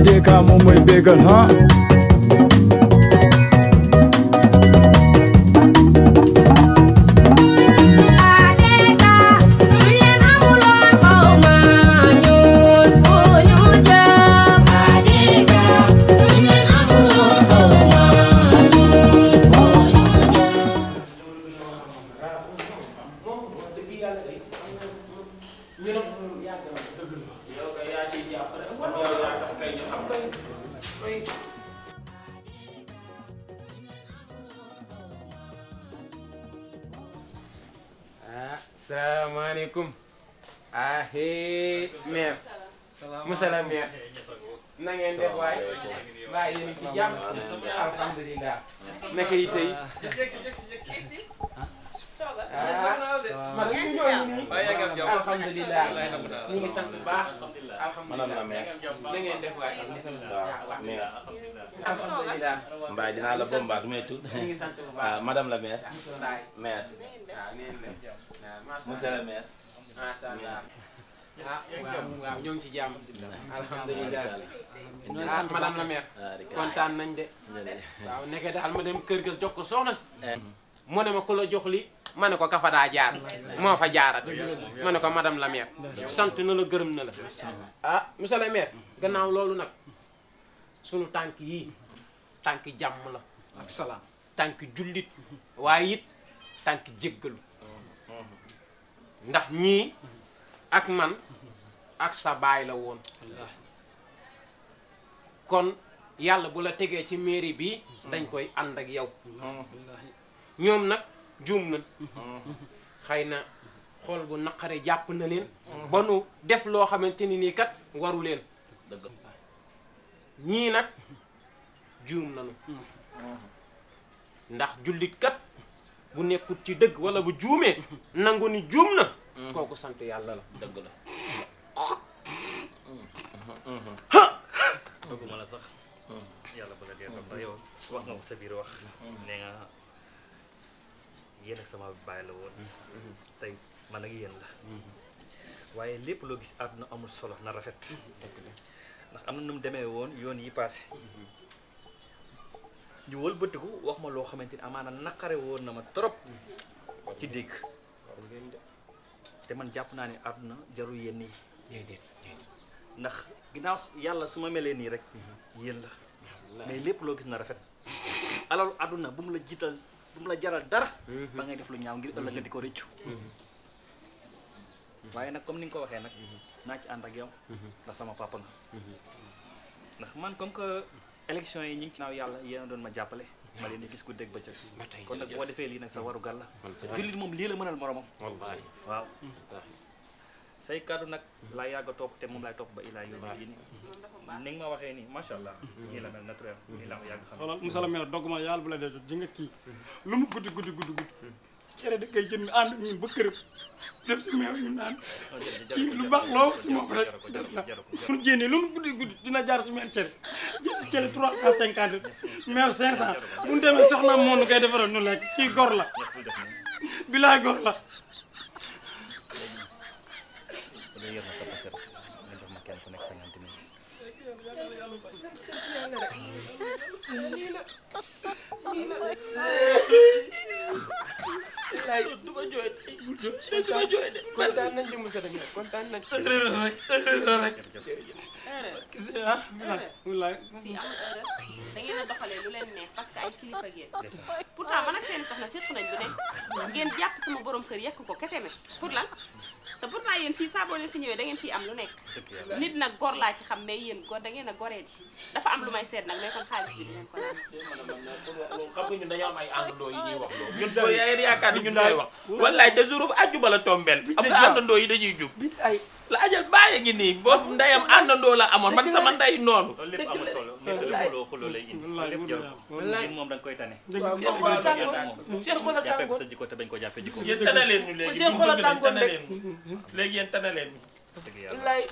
DK moom mooy bégal ha Assalamualaikum. Mer. Monsieur le maire. Na ngeen def waay. Mbaa yéen ci jàmm. Alhamdulillah. Naka yi tey. Alhamdulillah. Ñu ngi sant bu baax. Alhamdulillah. Na ngeen def waay. Alhamdulillah. Mbaa dinaa la bombaas mais tout. Ñu ngi sant bu baax. Madame la maire. Maire. Monsieur le maire. Masha Allah. Waaw ñoo ngi ci jàmm. Alhamdulillah. Madame la maire. Kontaan nañ de. Waaw nekk daal ma dem kër ga jox ko soxna si. Mu ne ma ko la jox li ma ne ko kafa daa jaar moo fa jaarat ma ne ko madame la maire sant na la gërëm na la. Monsieur le maire gannaaw loolu nag sunu tànk yii tànk jàmm la ak salaam tànk jullit waaye it tànk jéggalu ndax ñii ak man ak sa baay la woon kon yàlla bu la tegee ci mairie bi dañ koy ànd ak yow ñoom nag juum nañ xëy na xol bu naqare jàpp na leen ba nu def loo xamante ni nii kat waru leen ñii nag juum nañu ndax jullit kat bu nekkut ci dëgg wala bu juumee nangu ni juum na kooku sant yàlla la dëgg la dëgguma la sax yàlla ba la dee xam ndax yow wax nga ko sa biir wax nee nga yéen ak sama baay la woon tey man ak yéen la waaye lépp loo gis àdduna amul solo na rafet ndax am na nu mu demee woon yoon yi passé ñu wëlbatiku wax ma loo xamante ni amaana naqare woon na ma trop ci dégg te man jàpp naa ne àdduna jarul yenn yi ndax ginnaaw yàlla su ma melee nii rek yéen la mais lépp loo gis na rafet alalu àdduna bu mu la jiital bu mu la jaral dara ba ngay def lu ñaaw ngir ëllëg nga di ko rëccu waaye nag comme ni nga ko waxee nag naa ci ànd ak yow ndax sama papa nga ndax man comme que élection yi ñi ngi naaw yàlla yéen a doon ma jàppale ma leen di gis ku dégg ba cëg kon nag boo defee lii nag sa waru gal la jullit moom lii la mënal moromam waaw say kàddu nag laa yàgg a topp te moom laay topp ba ilaa yow yi ni nga ma waxee nii macha allah nii la mel naturel nii laa ko yàgg xam xoolal monsieur le maire dogg ma yàlla bu la dee jot ji nga kii lu mu guddi cere da koy jënd ànd ñun ba këram def si meew ñu naan kii lu baax loo wax si moom rek des na pour jénne lu mu guddi dina jaar ci meew cere jënd cere 350 meew 500 bu ñu demee soxnaam moom nu koy defaral ñu lekk kii gor la bilaay gor la yor na sa poset nga jox ma kenn ku nekk 50 000 duma jooy duma jooy de kontaan nañ di monsieur le maire kontaan nañ rek gis ah wallaay fii amul erreur da ngeen a doxalee lu leen neex parce que ay kilifa ngeen pourtant man ak seeni soxna séq nañ lu ne ngeen jàpp sama borom kër yekk ko keteme pour lan te pourtant yéen fii saa boo leen fi ñëwee da ngeen fii am lu nekk nit nag gor laa ci xam mais yéen gor da ngeen a goree ji dafa am lu may seet nag mais kon xaalis bi di leen ko naan xam nga ñun dañoo am ay àndandoo yi ñuy wax loolu ñun boo yaakaar ni ñun lay wax wallaay te jour bu àjjuma la tombeel am nga àndandoo yi dañuy jub la ajal bàyyi ngi nii boobu ndeyam àndandoo la amoon man sama ndey noonu loolu lépp amul solo mais xuloo lay indi lépp jarul ko ñun moom da nga koy tane seen xol a tàngoon seen xol a jàppee ko tàngoon sa jikko te bañ ko jàppee jikko yéen tane leen ñu léegi seen xol a tàngoon rek léegi yéen tane leen ñu dëgg yàlla wallaay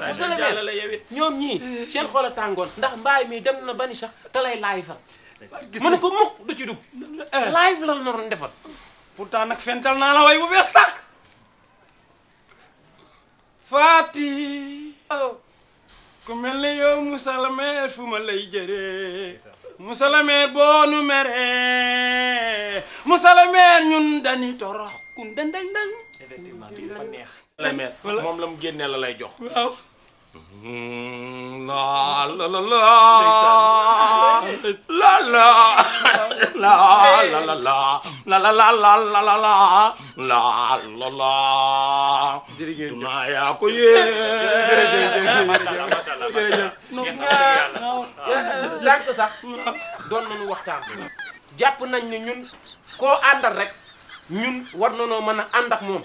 monsieur le maire la yow it ñoom ñii seen xol a tàngoon ndax mbaay mi dem na ba ni sax te lay laay fa mën na ko mukk du ci dugg live la naroon defal pourtant nag fental naa la way bu bees tàq Fati ku mel ne yow musalame fu ma lay jëree musalame boo nu meree musalame ñun dañuy torox kun dandang effectivement lii dafa neex. la mère moom la mu génnee la lay jox. waaw la la la la la la la la la la la la la jërëjëf maa yaa ko yee sànq sax doon nañu waxtaan jàpp nañ ne ñun koo àndal rek ñun war nañoo mën a ànd ak moom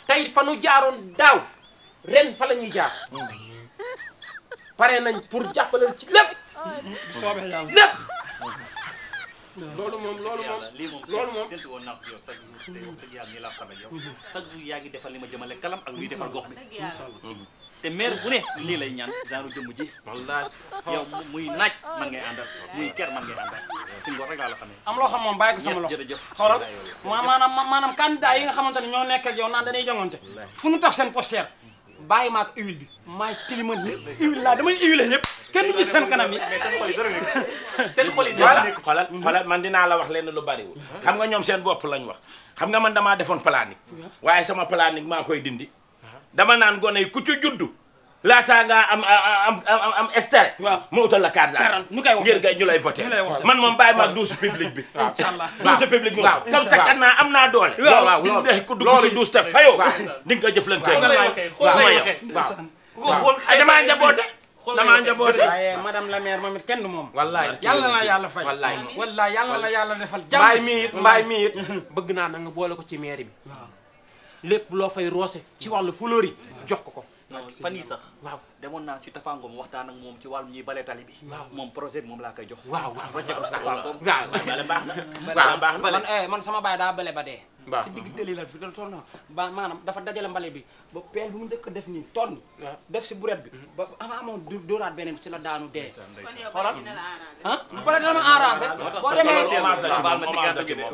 tey fa nu jaaroon daaw ren fa la ñuy jaar pare nañ pour jàppale ci lépp soobee yàlla lépp loolu moom lii moom séntu woon naa ko yow chaque jour te wax dëgg yàlla nii laa xam ak yow chaque jour yaa ngi defal li ma jëmale kalam ak luy defal gox bi te maire bu ne lii lay ñaan genre jëmm ji wallaahi yow muy naaj man ngay àndal muy ker man ngay àndal si ngor rek laa la xamee am loo xam moom bàyyi ko sama loxo jërëjëf xoolal maanaam candidat yi nga xamante ne ñoo nekk ak yow naan dañuy jongante fu nu tax seen poster bàyyi ma ak huile bi maay tilimal lépp huile laa damay huile lépp kenn du gis seen kanam yi mais seen xol yi dara nekk seen xol yi voilà xoolal man dinaa la wax leen lu bariwul xam nga ñoom seen bopp lañ wax xam nga man damaa defoon planning waaye sama planning maa koy dindi dama naan gone yi ku ci juddu laataa ngaa am estere mu utal la carte nu koy wax ngir ngay ñu lay voté man moom bàyyi maag douze public bi inshallah douze public moom comme ça kat naa am naa doole waaw ku dugg ci douze te fayoo di nga ko jëflante damaa njaboote waaye madame la maire moom it kenn du moom wallaahi yàlla na yàlla fay wallaahi yàlla na yàlla defal jàmm mbaay mi it bëgg naa na nga boole ko ci mairie bi lépp loo fay roose ci wàllu fleur yi jox ko fan yii sax waaw demoon naa si Tafangom waxtaan ak moom ci wàllum ñuy bale tali bi moom projet bi moom laa koy jox waaw rocce ko si Tafangom bale baax na baax na man sama baay daa bale ba dee waaw si digg tëli la fi da toll na ba maanaam dafa dajale mbale bi ba peel bu mu dëkk def nii tonn def si buret bi ba ama amoon dóoraat beneen si la daanu dee xoolal ah bu pare dama arrangé boo demee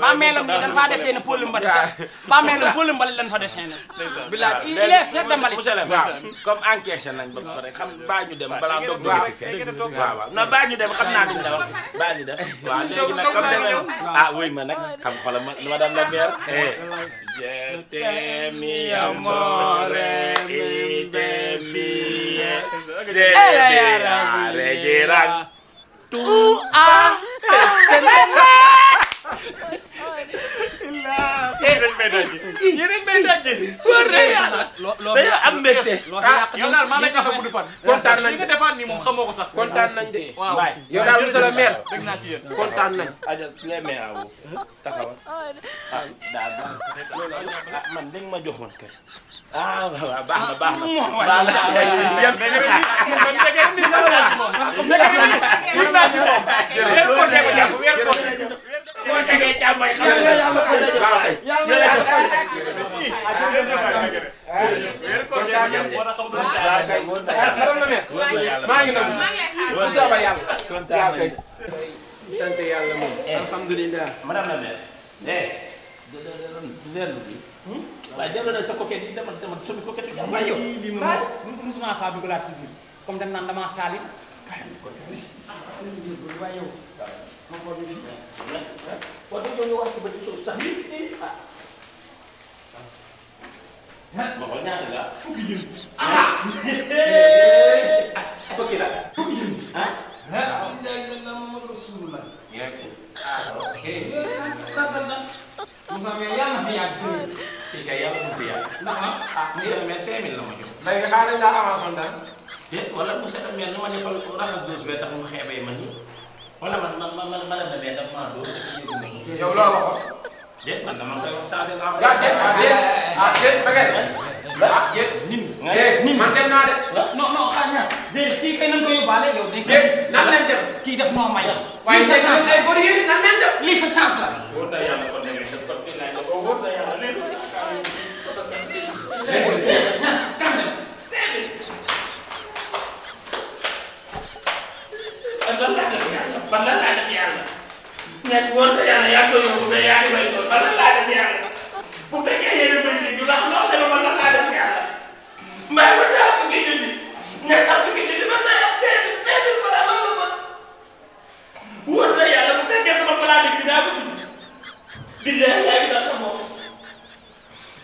ba meelam nii dañ faa desee ne pôle mbalit ba meelam pôle mbalit lañ fa desee ne bilaay il est fier de mbalit monsieur le maire comme encaissé nañ ba pare xam baa ñu dem balaa ndog dugg fi fekk waaw non baa ñu dem xam naa duñ la wax baa ñu dem waaw léegi nag comme demee ah wuy ma nag xam xoolal madame la maire je t'aime mi amore y te fie te regiran tu a yéen may dajje war na yàlla dañu am mbégte yow daal maa lay tax a gudd fan kontaan nañ li nga defaat nii moom xamoo ko sax kontaan nañ de waaw yow daal monsieur le maire dégg naa ci yéen kontaan nañ aja les maire awo taxawal daal man dañ ma jox man kay waaw baax na baax na yam da nga man dege ni sa la ci moom dege na ci moom weer ko dege jàpp weer ko dege jàmm may xam maa ngi noonu bu soobee yàlla kontaan nañ sant yàlla moom alhamdulilah madame la maire waaye jël na sa coquette yi dama sunu coquette yi waaye yow lii moom musuma faa dugalaat si biir comme dañ naan damaa saali waaye yow ma xool ni boo déggee ñu wax ci ba ci suuf sax ma xool ñaata la fukki junni fukki la fukki junni Moussa mais yàlla na fi yàgg fii kay yàlla na fi yàgg monsieur le maire 5000 la ma jox léegi xaaral nga avance daal wala monsieur le maire ni ma defal raxas douche bee tax mu xeebee man nii wala man la demee daf maa dóor yow loo waxoon déet man dama koy wax changé naa ko nit man dem naa de non xaar ñaas déedéet kii kay nañ ko yóbbaale yow nan leen dem kii def moo may waaye lii sa chance la ay góor yi nan leen dem lii sa chance la wóor na yàlla kon da ngay def kon fii laay def wóor na yàlla léegi ñaas kam dem lan laa def yàlla ban lan laa def yàlla ñett wóor na yàlla yaa ngi koy yóbbu mais yaa ngi may doon ban lan laa def yàlla bu fekkee yéen a bëgg ñu la lool dama ban lan laa def yàlla mbaa ba daa ko ngi indi ñett ak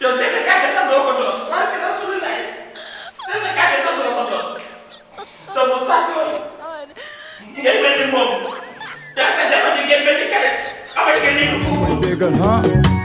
yow chef de quartier sax doo ko doon waaye ci Rasulullah chef de quartier sax doo ko doon sa mu sax yooyu ngay mel ni moom yaa sa jabar ji ngeen mel ni kare xamal nga lii du